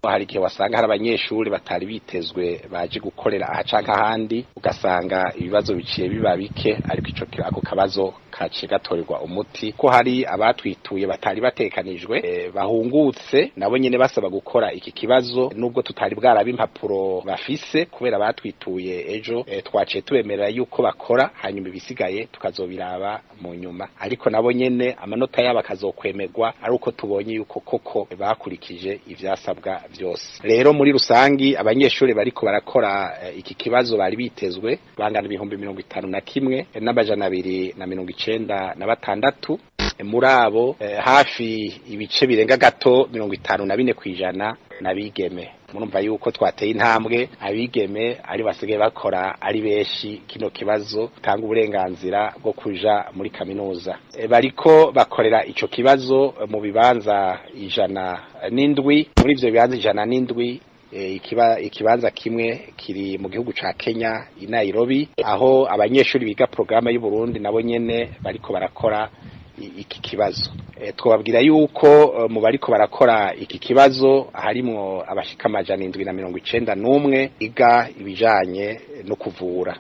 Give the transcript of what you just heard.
Hari igihe wasanga hari abanyeshuri batari bitezwe baje gukorera aha canke ahandi, ugasanga ibibazo biciye biba bike, ariko ico ako kabazo kaciye gatorerwa umuti ko hari abatwituye batari batekanijwe, bahungutse nabo nyene basaba gukora iki kibazo, nubwo tutari bwaraba impapuro bafise kubera batwituye ejo, twaciye tubemerera yuko bakora, hanyuma ibisigaye tukazobiraba mu nyuma, ariko nabo nyene amanota yabo akazokwemerwa ari uko tubonye yuko koko bakurikije ivyasabwa vyose. Rero muri rusangi abanyeshuri bariko barakora iki kibazo bari bitezwe bangana 51,296. Muri abo hafi ibice birenga gato 54% n'abigeme. Murumva yuko twateye intambwe, abigeme ari basigaye bakora ari benshi kino kibazo tanga uburenganzira bwo kuja muri kaminuza. Bariko bakorera ico kibazo mu bibanza 107. Muri ivyo bibanza 107, ikibanza kimwe kiri mu gihugu ca Kenya i Nairobi, aho abanyeshuri biga programme y'u Burundi nabo nyene bariko barakora iki kibazo. Twababwira yuko mu bariko barakora iki kibazo harimwo abashika 791 iga ibijanye no kuvura.